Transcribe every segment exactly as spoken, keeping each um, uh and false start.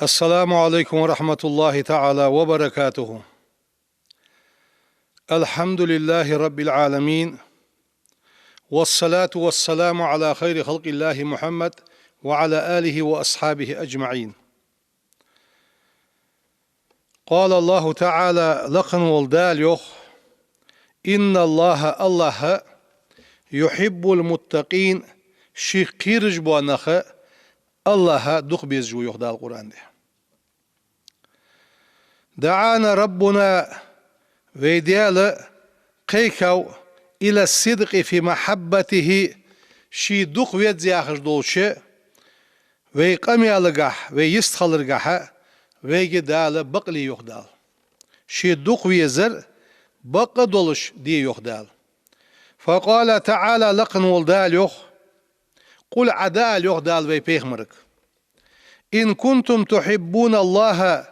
السلام عليكم ورحمة الله تعالى وبركاته. الحمد لله رب العالمين. والصلاة والسلام على خير خلق الله محمد وعلى آله وأصحابه أجمعين. قال الله تعالى, лакха вола Дала йоах: إن الله, АллахӀ, يحب المتقين, шийх кхераш бола нах АллахӀ дукха безаш ва, йоах Дала Къуръан тӀа. دعانا ربنا, вай Даьла кхайкав, إلى الصدق في محبته, ше дукха веза яхаш долча вай къамаьлагахьа, вай йистхиларгахьа, вайга Дала бакъле, йоах Дала. Ше дукха везар бакъ долаш де, йоах Дала. فقال تعالى, лакха вола Дала йоах: قل, Ӏа дӀаала, йоах Дала вай пайхамарга: إن كنتم تحبون الله,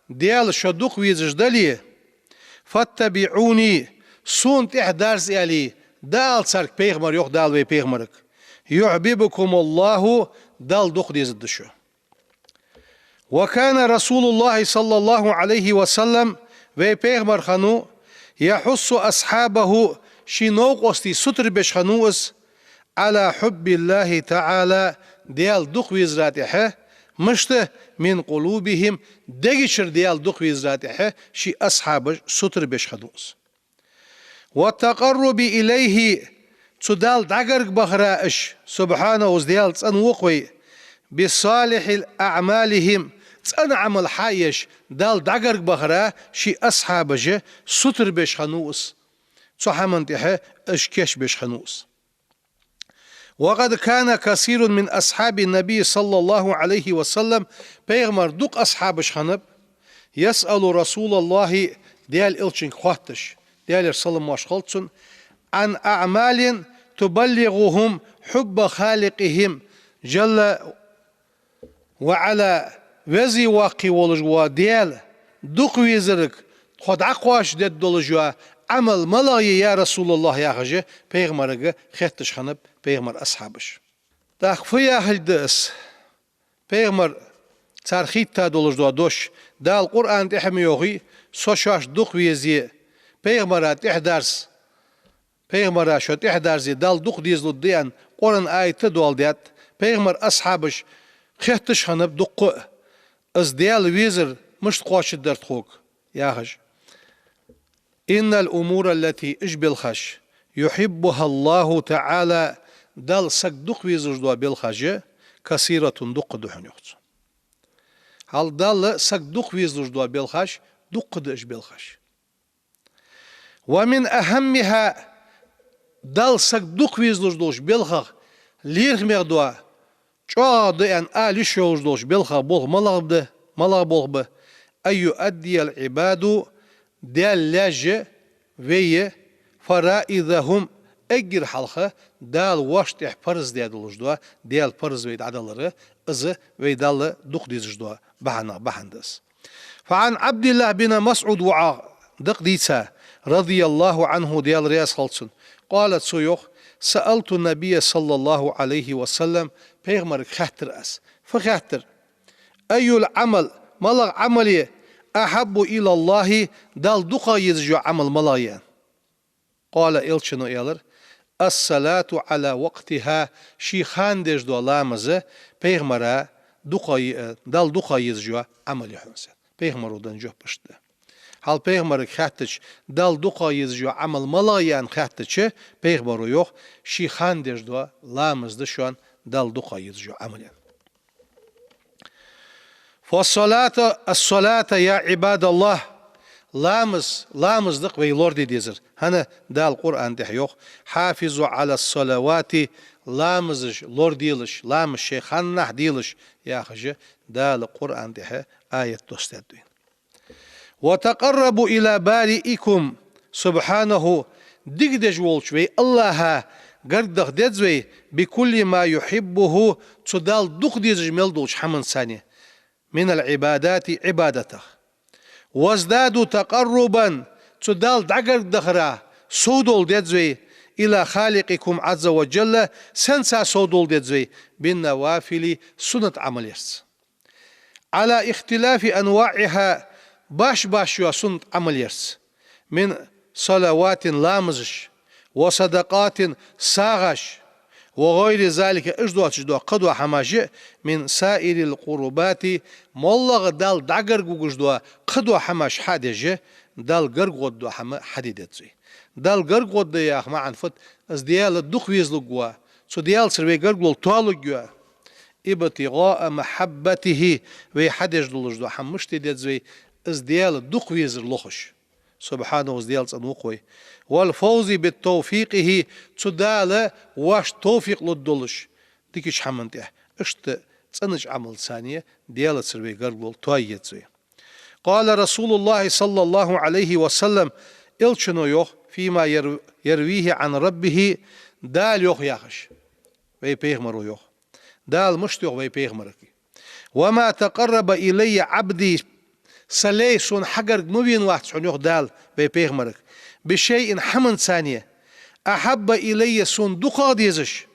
Даьла шо дукха везаш дале, فاتبعوني, сона тӀехьа дарза, аьле, дӀаала царга, пайхамар, йоах Дала вай пайхамарга. يحببكم الله, Далла дукха дезаргда шо. وكان رسول الله صلى الله عليه وسلم, вай пайхамар хиннав, يحث أصحابه, ший новкъостий сутара беш хиннав из, على حب الله تعالى, Даьла дукха везара тӀехьа, мишта, من قلوبهم, дега чура Даьла дукха везара тӀехьа ший асхьабаш сутара беш хиннав из. والتقرب إليه, цу Далла дӀагарга бахара уж, سبحانه, из Даьла цӀена воаккх вай, بصالح أعمالهم, цӀена Ӏамал хьаеш, Далла дӀагарга бахара ший асхьабаш сутара беш хиннав из. Цу хӀаман тӀехьа уж кийчбеш хиннав из. وقد كان كثير من أصحاب النبي صلى الله عليه وسلم, пайхамара дукха асхьабаш хиннаб, يسأل رسول الله, Даьла Элчанга хоатташ, Даьлера салам-моаршал хилда цунна, عن أعمال تبلغهم حب خالقهم جل وعلا, веза-воккха волаш вола Даьла дукха везарга тхо дӀакхоачашдергдола Ӏамал малагӀа я, я رسول الله, яхаш, пайхамарга хоатташ хиннаб пайхамара асхьабаш. ТӀаккха фу яхилга да из? Пайхамара цар хийтта долаш дола дош, Дала Къуръан тӀа ма йоахий: «Со шоашта дукха везе, пайхамара тӀехьа дарза, пайхамара шо тӀехьа дарзе, Далла дукха дезалургда», — аьнна, Къуръан аят а доаладаьд. Пайхамара асхьабаш хоатташ хиннаб дуккха а: «Из Даьла везар мишта кхоачаргдар тхога?» — яхаш. «إن الأمور التي», уж белхаш, «يحبها الله تعالى», Далла саг дукха везаш дола белхаш, «كثيرة», дуккха да хьона, йоах цо. Хьал Далла саг дукха везаш дола белхаш, дуккха да уж белхаш. «ومن أهمها», Далла саг дукха везаш долча белхах лерхӀамегӀа дола, чӀоагӀа да аьнна ала йиш йолаш долча белхах болх малагӀа да, малагӀа болх ба: «أن يؤدي العباد», Даьла лаьша вай, «فرائضهم», эггара хьалха Дала вайна тӀехьа парз даь долаш дола, Даьла парз вай дӀадалар, из вай Далла дукха дезаш дола бахьанех бахьан да из. «فعن عبد الله بن مسعود», ваӀа дакъа дийца, «رضي الله عنه», Даьла раьза хилва цунна, «قال», цо йоах: «سألت النبي صلى الله عليه وسلم», пайхамарга хаьттар аз. Фу хаьттар? «أي العمل», малагӀа Ӏамал я, «أحب إلى الله», Далла дукха езаш йола Ӏамал малагӀа я? «قال», Элчано аьлар: «الصلاة على وقتها», ший хана деш дола ламаз пайхамара дукха е-, Далла дукха езаш йола Ӏамал я хьона из. Пайхамаро денна жоп иштта да. Хьал пайхамарга хаьттача, Далла дукха езаш йола Ӏамал малагӀа я аьнна хаьттача, пайхамаро йоах, ший хана деш дола ламаз да шоана Далла дукха езаш йола Ӏамал, аьнна. «فالصلاة، الصلاة يا عباد الله», ламаз, ламаз да-кх вай лораде дезар. ХӀана, Дала Къуръан тӀа йоах: «حافظوا على الصلوات», ламазаш лораделаш, ламаз шоай ханнахьа делаш, яхаш, Дала Къуръан тӀа аят доссадаьд вайна. «وتقربوا إلى بارئكم سبحانه», дика деш волча вай АллахӀа гарга даха деза вай, «بكل ما يحبه», цу Далла дукха дезаш мел долча хӀаманца, «من العبادات», Ӏибадатех. «وازدادوا تقربا», цу Далла дӀагарга дахара совдола деза вай, «إلى خالقكم عز وجل», сенца совдола деза вай, «بالنوافل», суннат Ӏамалерца. على اختلاف أنواعها, башха-башха йола суннат Ӏамал яр из, من صلوات, ламазаш, وصدقات, сагӀаш, وغير ذلك, уж доацаш дола кхыдола хӀамаш а, من سائر القربات, моллагӀа Далла дӀагарга вугаш дола кхыдола хӀамаш хьа а деш а, Далла гарга гӀоргдола хӀама хьаде деза вай. Далла гарга гӀоргда яха маӀан фуд? Из Даьла дукха везалургва, цу Даьлацара вай гаргало тоалургва. ابتغاء محبته, вай хьадеш долаш дола хӀама мишта де деза вай? Из Даьла дукха везар лохаш. سبحانه, из Даьла цӀена ва-кх вай. والفوز بتوفيقه, цу Дала воашта товфикъ лургдолаш дикача хӀаман тӀа. Иштта цӀенача Ӏамалца Даьлацара вай гаргало тоае еза вай. قال رسول الله صلى الله عليه وسلم, Элчано йоах, فيما ير-, يرويه عن ربه, Дала йоах яхаш. Вай пайхамаро йоах. Дала мишта йоах вай пайхамарга: وما تقرب إلي عبدي, са лай сона хьагарга ма вена вац хьона, йоах Дала вай пайхамарга, بشيء, хӀаманца, أحب إلي, сона дукхагӀа дезаш,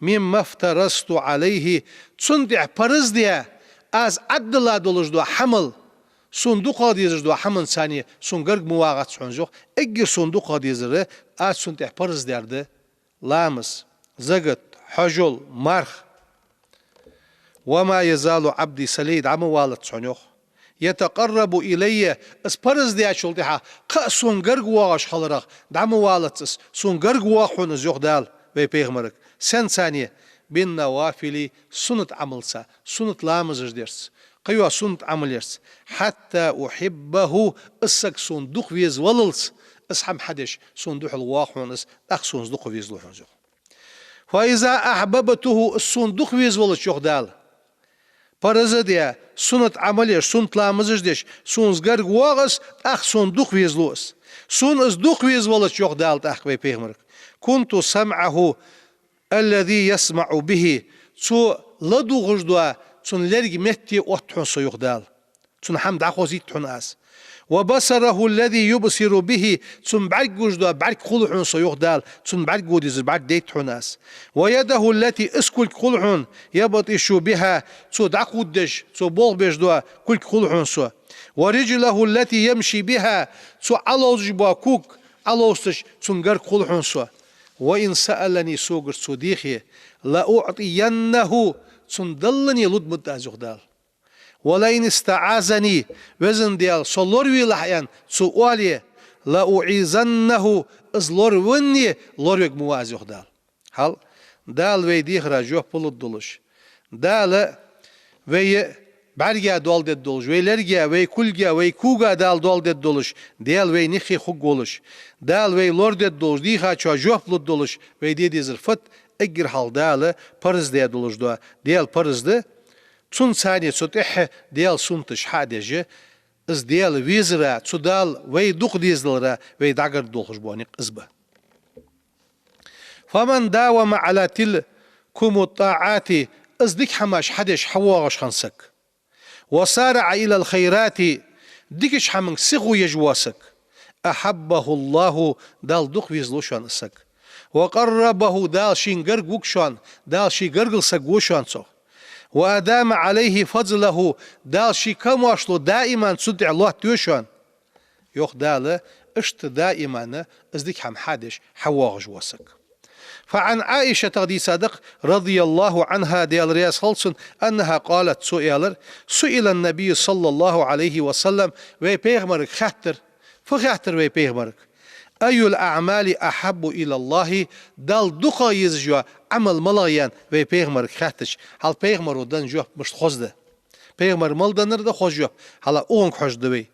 مما افترضت عليه, цунна тӀа парз даь, аз Ӏаддала долаш дола Ӏамал, сона дукхагӀа дезаш дола хӀаманца сона гарга ма вагӀац хьона, йоах, эггара сона дукхагӀа дезар аз цунна тӀа парз даьр да: ламаз, закат, хьажол, марха. وما يزال عبدي, са лай дӀа ма валац хьона, йоах, يتقرب إلي, аз парз даьчул тӀехьагӀа кхы а сона гарга воагӀаш хиларах дӀа ма валац из, сона гарга воагӀа хьона из, йоах Дала вай пайхамарга. Сенца? بالنوافل, суннат Ӏамалца, суннат ламазаш дарца, кхыйола суннат Ӏамал ярца. حتى أحبه, из саг сона дукха веза валлалца, из хӀама хьадеш сона духьал воагӀа хьона из, тӀаккха сона из дукха везалу хьона из, йоах. فإذا أحببته, из сона дукха веза валлалца, йоах Дала, парз а даь, суннат Ӏамал еш, суннат ламазаш деш, сона из гарга воагӀа из, тӀаккха сона дукха везалу из. Сона из дукха веза валлалца, йоах Дала тӀаккха вай пайхамарга, كنت سمعه الذي يسمع به, цо ладувгӀаш дола цун лерга метте отт хьона со, йоах Дала. Цунна хӀама дӀахозийт хьона аз. وبصره الذي يبصر به, цун бӀарг гуш дола бӀарг хул хьона со, йоах Дала. Цун бӀарг гу дезар бӀарг дайт хьона аз. ويده التي, из кулг хул хьона, يبطش بها, цо дӀакхувддеш, цо болх беш дола кулг хул хьона со. ورجله التي يمشي بها, цо Ӏаловзаш бола ког Ӏаловзаш, цун гарга хул хьона со. وإن سألني, согара цо дийхе, لأعطينه, цунна даллане лургда аз, йоах Дала. ولئن استعاذني, Веза Даьла, со лоравелахь аьнна цо оале, لأعيذنه, из лоравенне лоравергва аз, йоах Дала. Хьал, Дала вай дехара жоп лургдолаш, Дала вай бӀарга доал дергдолаш, вай лерга, вай кулга, вай кога Дала доал дергдолаш, Даьла вай ниххе хургволаш, Дала вай лорадергдолаш, дийхачоа жоп лургдолаш, вай де дезар фуд? Эггара хьалха Дала парз даь долаш дола, Даьла парз да, цунца, цу тӀехьа Даьла суннаташ хьа а деш а, из Даьла везара, цу Дала вай дукха дезалара вай дӀагарга долхаш бола никъ из ба. فمن داوم على تلكم الطاعات, из дика хӀамаш хьадеш хьавоагӀаш хинна саг, وسارع إلى الخيرات, дикача хӀаманга сихо еш вола саг, أحبه الله, Дала дукха везалу шоана из саг, وقربه, Дала шийна гарга вуг шоана, Дала ший гаргара саг ву шоана цох, وأدام عليه فضله, Дала ший камоаршал даиман цунна тӀа лоаттаю шоана. Йоах Дала, иштта даиман из дика хӀама хьа а деш хьавоагӀаш вола саг. فعن عائشة, тӀаккха дийцад-кх, رضي الله عنها, Даьла раьза хилва цунна, أنها قالت, цо аьлар: سئل النبي صلى الله عليه وسلم, вай пайхамарга хаьттар. Фу хаьттар вай пайхамарга? أي الأعمال أحب إلى الله, Далла дукхагӀа езаш йола Ӏамал малагӀа я аьнна вай пайхамарга хаьттача, хьал пайхамаро даь жоп мишта хоза да. Пайхамаро мел даьр да хоза жоп, хьал укхунга хьожаргда вай.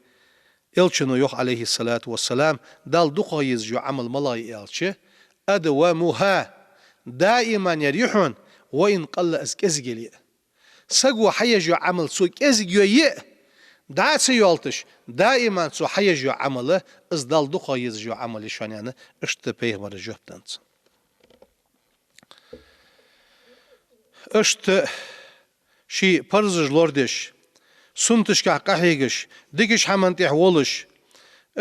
Элчано йоах, عليه الصلاة والسلام, Далла дукхагӀа езаш йола Ӏамал малагӀа я аьлча, أدومها, даиман яр я хьона, وإن قل, из кӀезига яле а. Саго хьаеш йола Ӏамал цо кӀезига йоае а, дӀа а ца йоалийташ, даиман цо хьаеш йола Ӏамал, из Далла дукхагӀа езаш йола Ӏамал я шоана аьнна, иштта пайхамаро жоп даьд цунна. Иштта ший парзаш лорадеш, суннаташка къахьегаш, дикача хӀаман тӀа волаш,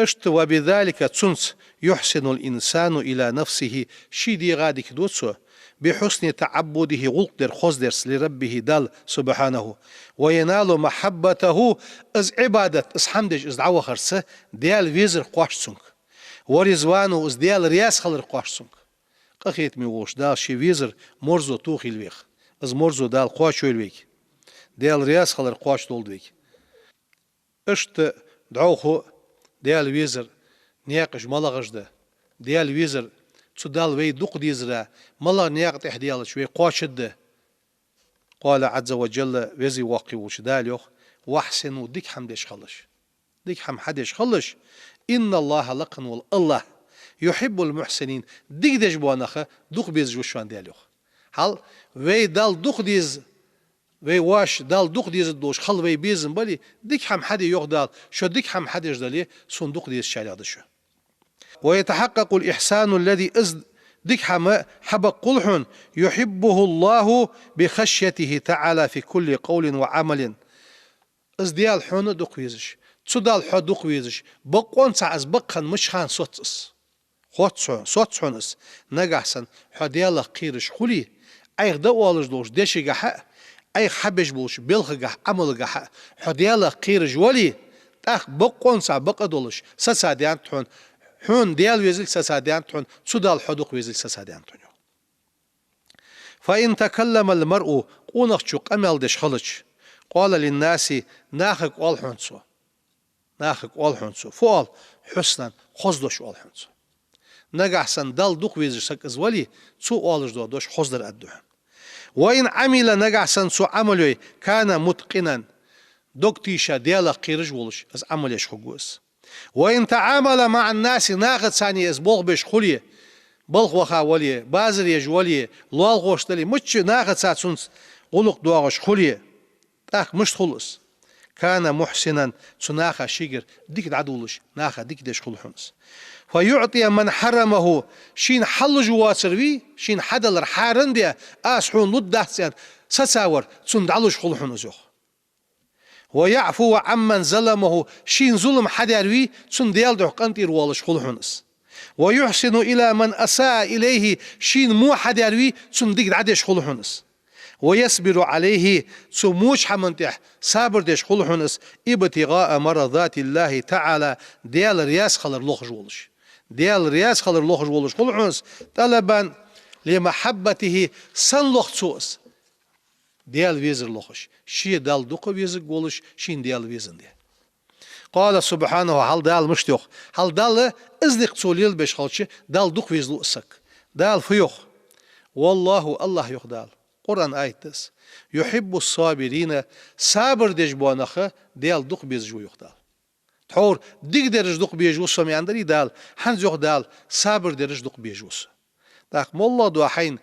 Иштта وبذلك цунца يحسن الإنسان إلى نفسه ший дегӀа дика ду цо, بحسن تعبده гӀулакх дер хоза дерца لربه Далла سبحانه, وينال محبته из Ӏибадат, из хӀама деш, из дӀавахарца Даьла везар кхоач цунга, ورضوانه из Даьла раьза хилар кхоач цунга. Къахетаме волча Дала ший везар марзо тохийла вайх. Из марзо Дала кхоачавойла вайга. Даьла раьза хилар кхоачадолда вайга. Иштта дӀахо Даьла везар наькъаш малагӀаш да, Даьла везар цу Далла вай дукха дезара малагӀа наькъа тӀехь даьлча вай кхоачаргда. قال عز وجل веза воккха волча Дала йоах: وأحسنوا дика хӀама деш хилалаш. Дика хӀама хьадеш хилалаш. إن الله лакха вола АллахӀ يحب المحسنين дика деш бола нах дукха безаш ва шоана Дала йоах. Хьал вай Далла дукха деза, вай воаш Далла дукха дезаш долаш хила вай безам бале, дика хӀама хьаде йоах Дала, шо дика хӀама хьадеш дале, сона дукха дезачарех да шо. ويتحقق الإحسان الذي из дика хӀама хьабаккхал хьона, يحبه الله بخشيته تعالى في كل قول وعمل. Из Даьла хьона дукха везаш, цу Далла хьо дукха везаш, боккъонца из бакъ хинна мича хана соц из. Хоц хьона, соц хьона из. Нагахь санна хьо Даьлах кхераш хуле, Ӏайха дӀаоалаш долча дешагахьа а, Ӏайха хьабеш болча белхагахьа, Ӏамалагахьа а хьо Даьлах кхераш вале, тӀаккха боккъонца бакъ долаш сацадаьннад хьона, хьона Даьла везалга сацадаьннад хьона, цу Далла хьо дукха везалга сацадаьннад хьона. فإن تكلم المرء къонахчо къамаьл деш хилча, قال للناس нахага оал хьона цо. Нахага оал хьона цо. Фу оал? حسنا хоза дош оал хьона цо. Нагахь санна Далла дукха везаш саг из вале, цо оалаш дола дош хоза дар аргда хьона. وإن عمل нагахь санна цо Ӏамал йой, كان متقنا дог тийша Даьлах кхераш волаш из Ӏамал еш хургва из. وإن تعامل مع الناس нахаца из болх беш хуле, балха ваха вале, базар еш вале, лоалахошта дале, мичча нахаца цунца гӀулакх доагӀаш хуле, тӀаккха мишта хул из? كان محسنا цу наха шийгара дика дӀадувлаш, наха дика деш хул хьона из. فيعطي من حرمه шийна хьалуш воацар вий, шийна хьадалар хьарам де, аз хьона лургдац аьнна сацавар, цунна дӀалуш хул хьона из йоах. ويعفو عمن ظلمه шийна зулам хьадаьр вий, цунна Даьла духьа къинтӀера воалаш хул хьона из. ويحسن إلى من أساء إليه шийна во хьадаьр вий, цунна дика дӀадеш хул хьона из. ويصبر عليه цу воча хӀаман тӀехь сабар деш хул хьона из, ابتغاء مرضات الله تعالى Даьла раьза хилар лохаш волаш. Даьла раьза хилар лохаш волаш хул хьона из, طلبا لمحبته сенна лох цо из? Даьла везар лохаш, ше Далла дукха везарг волаш, шийна Даьла везандаь. قال سبحانه хьал Дала мишта йоах? Хьал Далла из никъ цо лелабеш хилча, Далла дукха везалу из саг. Дала фу йоах? والله АллахӀ йоах Дала, Къуръан аят да из, يحب الصابرين сабар деш бола нах Даьла дукха безаш ва йоах Дала. Тхьовра дика дераш дукха безаш ва со ма аьннадарий Дала, хӀанз йоах Дала, сабар дераш дукха безаш ва со. ТӀаккха моллагӀа дола хьайна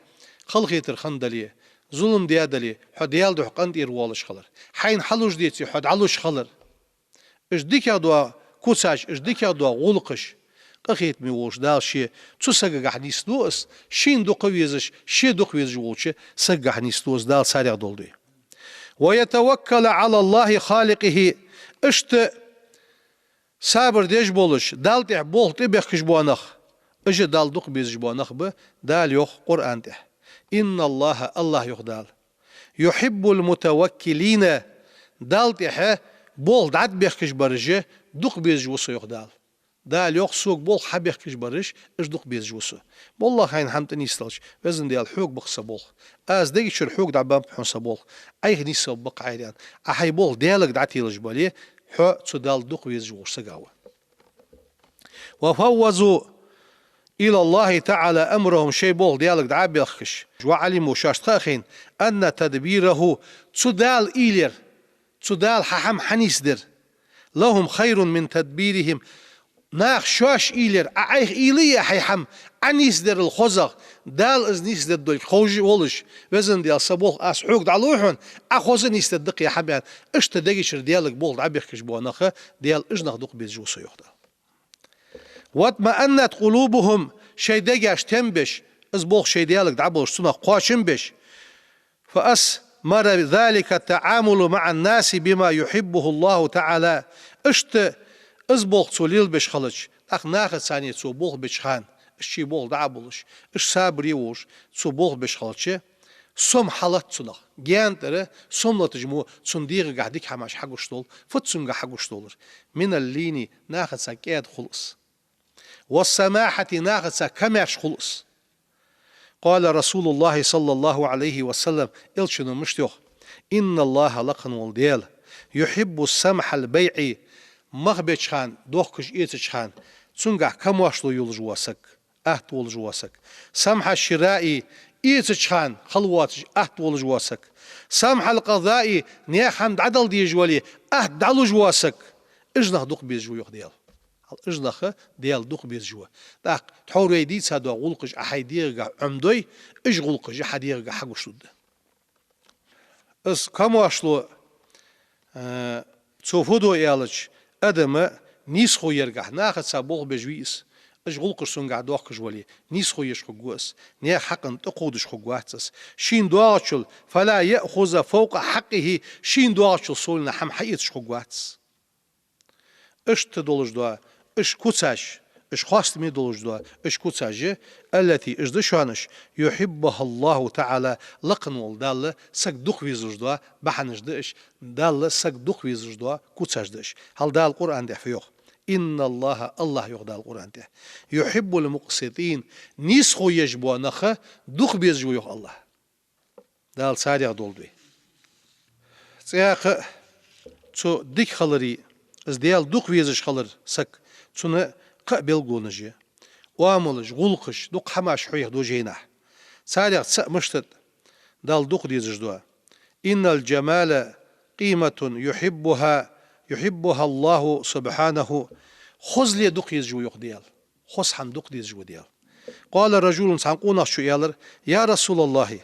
халахетар хинна дале, зулам даь дале, хьо Даьла духьа къинтӀера воалаш хилар, хьайна хьалуш деце, хьо дӀалуш хилар. Уж дикагӀа дола куцаш, уж дикагӀа дола гӀулакхаш, къахетаме волча Дала ше цу сагагахьа нийсду из, шийна дукха везаш, ше дукха везаш волча сагагахьа нийсду из, Дала царех долда вай. ويتوكل على الله خالقه иштта сабар деш болаш, Далла тӀехь болх тӀабехкаш бола нах, уж Далла дукха безаш бола нах ба, Дала йоах Къуръан тӀехь. إن الله АллахӀ йоах Дала, يحب المتوكلين Далла тӀехь болх дӀатӀабехкаш бараш дукха безаш ва со йоах Дала. Дала йоах, сога болх хьабехкаш бараш, уж дукха безаш ва со. МоллагӀа хьайна хӀама тӀа нийсдалча, везан Даьла, хьога ба-кх са болх. Аз дега чура хьога дӀабеннаб хьона са болх. Ӏайха нийсса ба-кх Ӏа ер аьнна. Ӏа хьай болх Даьлага дӀателаш бале, хьо цу Далла дукха везаш волча сага ва. وفوضوا إلى الله تعالى أمرهم шоай болх Даьлага дӀа а бехкаш, وعلموا шоашта ха а хайна, أن تدبيره цу Дала уйла яр, цу Дала хьа хӀама хьанийсдар, لهم خير من تدبيرهم наха шоаш уйла яр, Ӏа Ӏайха уйла а яь хьай хӀама Ӏа нийсдерал хозагӀа, Дала из нийсдергдолга ховш волаш, везан Даьла, са болх аз хьога дӀалу хьона, Ӏа хоза нийсдергда-кх ер хӀама аьнна, иштта дега чура Даьлага болх дӀабехкаш бола нах, Даьла уж нах дукха безаш ва со йоах Дала. واطمأنت قلوبهم шоай дегаш тем беш, из болх шоай Даьлага дӀаболаш цунах кхоачам беш, فأثمر ذلك التعامل مع الناس بما يحبه الله تعالى иштта Из болх цо лелабеш хилча, тӀаккха нахаца цхьана цо болх беча хана, уж ший болх дӀа а болаш, уж сабаре а волаш, цо болх беш хилча, сом хьалац цунах. Гаьна тӀара сом латаш мо цун дегӀагахь дика хӀамаш хьагуш дола, фуд цунгахь хьагуш долар? من اللين, нахаца кӀаьда хул из. والسماحة, нахаца камаьрша хул из. قال رسول الله صلى الله عليه وسلم, Элчано мишта йоах: إن الله, лакха вола Даьла, يحب السمح البيع, мах беча хана, дохкаш-эцача хана, цунгахь камоаршал йолаш вола саг, атта волаш вола саг. سمح الشراء, эцача хана хала воацаш атта волаш вола саг. سمح القضاء, наьха хӀама дӀадала дезаш вале, атта дӀалуш вола саг. Уж нах дукха безаш ва, йоах Даьла. Хьал уж нах Даьла дукха безаш ва. ТӀаккха тхьовра вай дийца дола гӀулакхаш Ӏа хьай дегӀагахь Ӏомадой, уж гӀулакхаш хьа дегӀагахь хьагуш лургда. Из камоаршал, э, цо фу ду аьлча, адама нийсхо яргахь, нахаца болх беш вий из. Уж гӀулакхаш цунгахь дохкаш вале, нийсхо еш хургва из, наьха хьакъан тӀакхувдаш хургвац из. Шийна доагӀачул, فلا يأخذ فوق حقه, шийна доагӀачул совнагӀа хӀама хьаэцаш хургвац из. Иштта долаш дола уж куцаш, уж хоастаме долаш дола уж куцаш, التي, уж да шоана уж, يحبها الله تعالى, лакха вола Даьла саг дукха везаш дола бахьанаш да уж, Даьла саг дукха везаш дола куцаш да уж. Хьал Дала Къуръан тӀа фу йоах: إن الله, АллахӀ, йоах Дала Къуръан тӀа, يحب المقسطين, нийсхо еш бола нах дукха безаш ва, йоах АллахӀ. Дала царех долда вай. ЦӀаькха а цу дика хилари, из Даьла дукха везаш хилар саг, цун кхы а белгалонаш я. Оамалаш, гӀулакхаш, дукха хӀамаш хьоахаду жайнашка. Царех цаӀ мишта да, Даьла дукха дезаш дола: إن الجمال قيمة يحبها، يحبها الله سبحانه. Хозал дукха езаш ва, йоах Даьла. Хоза хӀама дукха дезаш ва Даьла. قال رجل, цхьан къонахчо аьлар: يا رسول الله,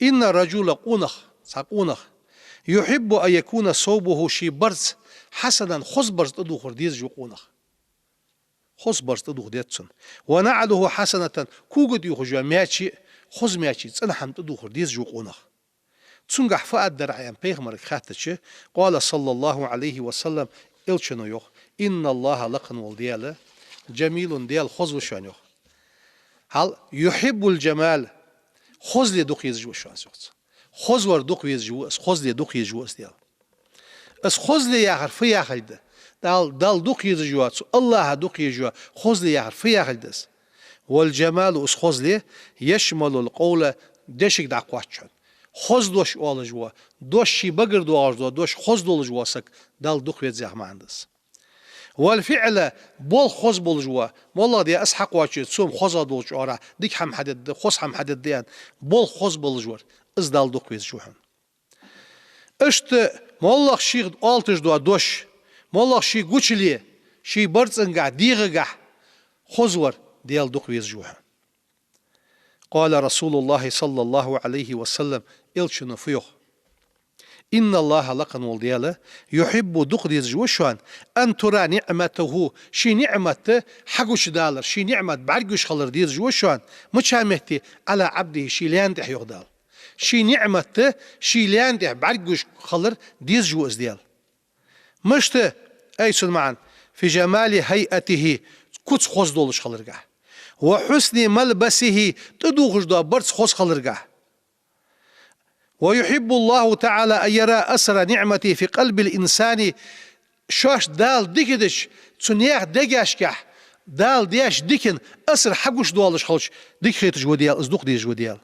إن الرجل, къонах, цхьа къонах, يحب أن يكون ثوبه, ший барзкъа, حسنا, хоза барзкъа тӀадувхар дезаш ва къонах. Хоза барзкъа тӀадувха деза цунна. ونعله حسنة, кога тӀаювхаш йола маьчи, хоза маьчи, цӀена хӀама тӀадувхар дезаш ва къонах. Цунгахь фу аргдар Ӏа, аьнна, пайхамарга хаьттача, قال صلى الله عليه وسلم, Элчано йоах: إن الله, лакха вола Даьла, جميل, Даьла хоза ва шоана, йоах. Хьал, يحب الجمال, хозал дукха езаш ва шоана, йоах цо. Хоза вар дукха везаш ва из, хозал дукха езаш ва из Даьла. Из хозал яхар фу яхилга да? Даьла, Даьла дукха езаш ва, цу АллахӀа дукха езаш ва, хозал яхар фу яхилга да из? والجمال, из хозал, يشمل القول, дешага дӀакхоач хьона. Хоза дош оалаш вола, дош ший багара доагӀаш дола, дош хоза долаш вола саг Даьла дукха веза яха маӀан да из. والفعل, болх хоза болаш вола, моллагӀа де аз хьакхоаче, цо-м хоза долча оагӀорахьа дика хӀама хьадергда, хоза хӀама хьадергда аьнна, болх хоза болаш вар, из Даьла дукха везаш ва хьона. Иштта моллагӀа шийх оалаш дола дош, моллагӀа ший гучале, ший барзкъангахь, дегӀагахь хоза вар Даьла дукха везаш ва хьона. قال رسول الله صلى الله عليه وسلم, Элчано фу йоах: إن الله, лакха вола Даьла, يحب, дукха дезаш ва шоана, أن ترى نعمته, ший ниӀмат хьагучадалар, ший ниӀмат бӀаргагуш хилар дезаш ва шоана. Мича метте? على عبده, ший лаьна тӀа, йоах Дала. Ший ниӀмат ший лаьна тӀа бӀаргагуш хилар дезаш ва из Даьла. Мишта? Ай, цун маӀан: في جمال هيئته, куц хоза долаш хиларгахь. وحسن ملبسه, тӀадувхаш дола барзкъа хоза хиларгахь. ويحب الله تعالى أن يرى أثر نعمته في قلب الإنسان. Шоашта Дала дика дича, цу наьха дегашкахь Дала деча дикан асар хьагуш долаш хилча, дика хеташ ва Даьла, из дукха дезаш ва Даьла.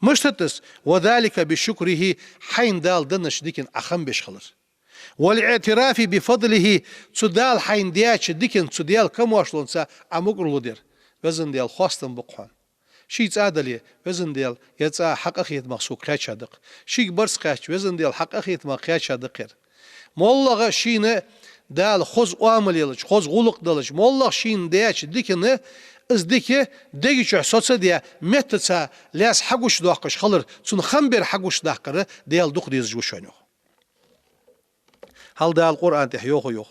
Мишта да из? وذلك بشكره, хьайна Дала деннача дикан Ӏа хам беш хилар. والاعتراف بفضله, цу Дала хьайна деча дикан, цу Даьла камоаршалонца Ӏа мукӀарло дар. Везан Даьла, хоастам ба-кх хьона. Ший цӀа дале, везан Даьла, ер цӀа хьа къахетамах сога кхаьча да-кх. Шийга барзкъа кхаьчача, везан Даьла, хьа къахетамах кхаьча да-кх ер. МоллагӀа шийна Дала хоза оамал елча, хоза гӀулакх делча, моллагӀа шийна деча дикана, из дика дега чу соцадаь, меттаца лаьца хьагучадоаккхаш хилар, цунна хам бер хьагучадаккхар Даьла дукха дезаш ва шоана, йоах. Хьал Дала Къуръан тӀа йоах, йоах,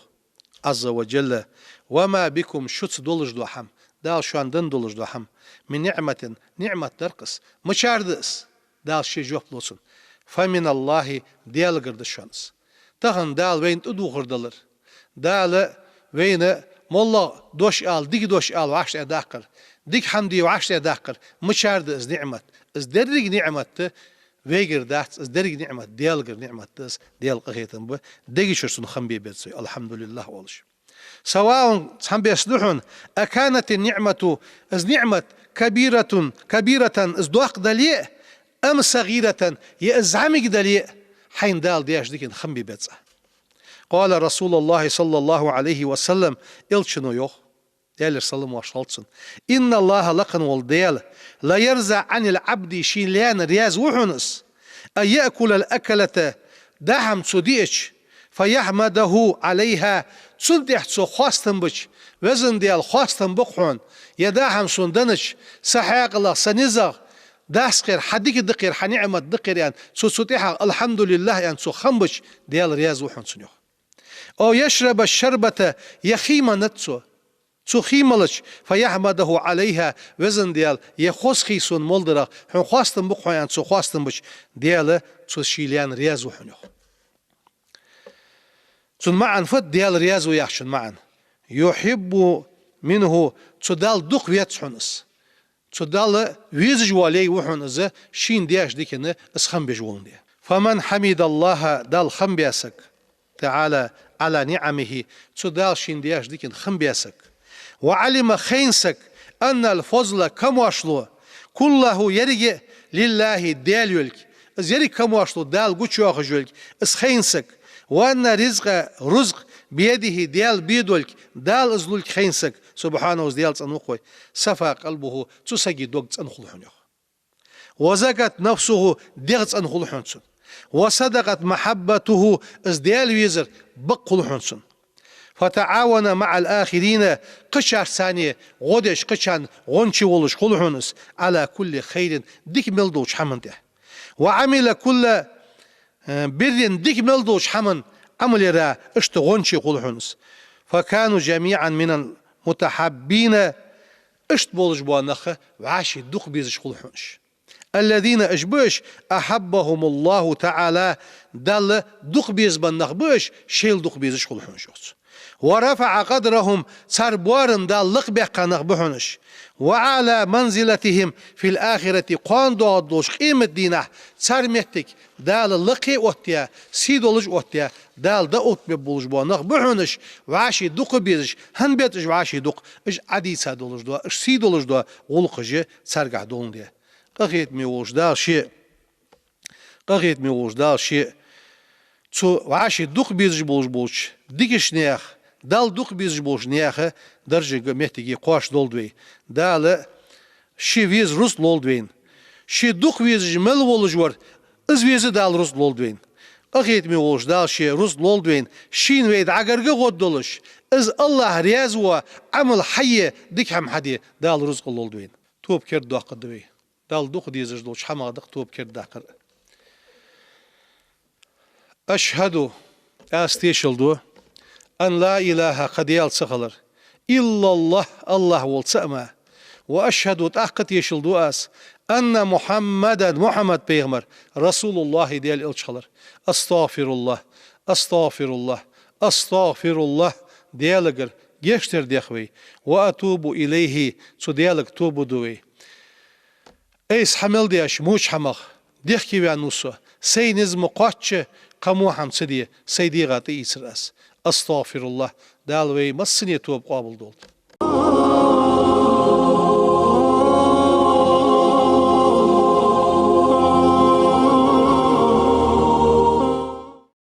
عز وجل: وما بكم, шуца долаш дола хӀама, Дала шоана денна долаш дола хӀама, من نعمة, ниӀмат дар-кх из. Мичара да из? Дала Ше жоп лу цунна: فمن الله, Даьлагара да шоана из. Тахан Дала вайна тӀадувхар далар, Дала Вайна моллагӀа дош ала, дика дош ала вӀаштӀехьадаккхар, дика хӀама де вӀаштӀехьадаккхар, мичара да из ниӀмат? Из деррига ниӀмат вайгара дац, из деррига ниӀмат Даьлагара ниӀмат да из, Даьла къахетам ба, дега чура цунна хам бе беза вай, الحمد لله оалаш. سواء, цхьан беса да хьона, أكانت النعمة, из ниӀмат, كبيرة, كبيرة, из доккха дале а, أم صغيرة, е из зӀамига дале а, хьайна Дала деш дикан хам бе беза. قال رسول الله صلى الله عليه وسلم, Элчано йоах, Даьлера салам-моаршал хилда цунна: إن الله, лакха вола Даьла, ليرضى عن العبد, ший лаьна раьза ва хьона из, أن يأكل الأكلة, даа хӀама цо диача, فيحمده عليها, цунна тӀехьа цо хоастам бича, везан Даьла, хоастам ба-кх хьона, ер даа хӀама сона деннача, са хьаькъалах, са низах, дас кхера, хьа дика да кхера, хьа ниӀмат да кхера аьнна, цо цу тӀехьагӀа الحمد لله аьнна цо хам бича, Даьла раьза ва хьона цунна, йоах. أو يشرب الشربة, е хий меннад цо. Цо хий мелча, فيحمده عليها, везан Даьла, ер хоза хий сона мел дарах, хьона хоастам ба-кх хьона аьнна цо хоастам бича, Даьла цо ший лаьна раьза ва хьона, йоах. Цун маӀан фуд, Даьла раьза ва яхачун маӀан? يحب منه, цу Далла дукха веза хьона из. Цу Далла везаш вола лай ва хьона из, шийна деш дикан из хам беш воландаь. فمن حمد الله, Далла хам баь саг, تعالى على نعمه, цу Дала шийна деш дикан хам баь саг, وعلم, хайна саг, أن الفضل, камоаршал, كله, еррига а, لله, Даьла йолга, из еррига камоаршал Дала гучайоахаш йолга, из хайна саг, وأن الرزق, рузкъ, بيده, Даьла бе долга, Дала из лулга хайна саг, سبحانه, из Даьла цӀена ва-кх вай, صفا قلبه, цу сага дог цӀена хул хьона, йоах. وزكت نفسه, дегӀ цӀена хул хьона цун. وصدقت محبته, из Даьла везар бакъ хул хьона цун. فتعاون مع الآخرين, кхычарца цхьана гӀо деш, кхычарна гӀончий волаш хул хьона из, على كل خير, дика мел долча хӀаман тӀа. وعمل كل بر, дика мел долча хӀаман Ӏамал яра, иштта гӀончий хул хьона из. فكانوا جميعا من المتحابين, иштта болаш бола нах вӀаший дукха безаш хул хьона уж. الذين, уж ба уж, أحبهم الله تعالى, Далла дукха безабенна нах ба уж, шоайла дукха безаш хул хьона уж, йоах цо. ورفع قدرهم, цар боарам Дала лакхбаьккха нах ба хьона уж. وأعلى منزلتهم في الآخرة, кхоана доагӀаргдолча къематдийнахьа цар моттиг Дала лакхе оттаяь, сий долаш оттаяь, Дала дӀаоттабергболаш бола нах ба хьона уж, вӀаший дукха безаш, хӀана беза уж вӀаший дукха, уж Ӏодийца долаш дола, уж сий долаш дола гӀулакхаш царгахьа доландаь. Къахетаме волча Дала ше, къахетаме волча Дала ше, цу вӀаший дукха безаш болаш болча дикача наьха, Далла дукха безаш болча наьха даржага, моттиге кхоачаш долда вай. Дала ше веза рузкъа лолда вайна. Ше дукха везаш мел волаш вар, из веза Дала рузкъа лолда вайна. Къахетаме волча Дала ше рузкъа лолда вайна. Шийна вай дӀагарга гӀоргдолаш, из АллахӀ раьза вола Ӏамал хьае, дика хӀама хьаде Дала рузкъа лолда вайна. Тоба керда доаккхаргда вай. Далла дукха дезаш долча хӀамах да-кх тоба кердадаккхар. أشهد, аз тешал ду, أن لا إله, кхы Даьла ца хилар, إلا الله, АллахӀ вола цаӀ мара. وأشهد, тӀаккха тешал ду аз, أن محمدا, Мухьаммад пайхамар, رسول الله, Даьла элча хилар. أستغفر الله, أستغفر الله, أستغفر الله, Даьлагара гешт дар дех вай. وأتوب إليه, цу Даьлага тоба ду вай. Айса хьа мел деш воча хӀамах дехке ваьнна ва со, сай низ ма кхоачча, кхы во хӀама ца де, сай дегӀа тӀаийцар аз. أستغفر الله, Дала вай массане тоба къоабалдолда.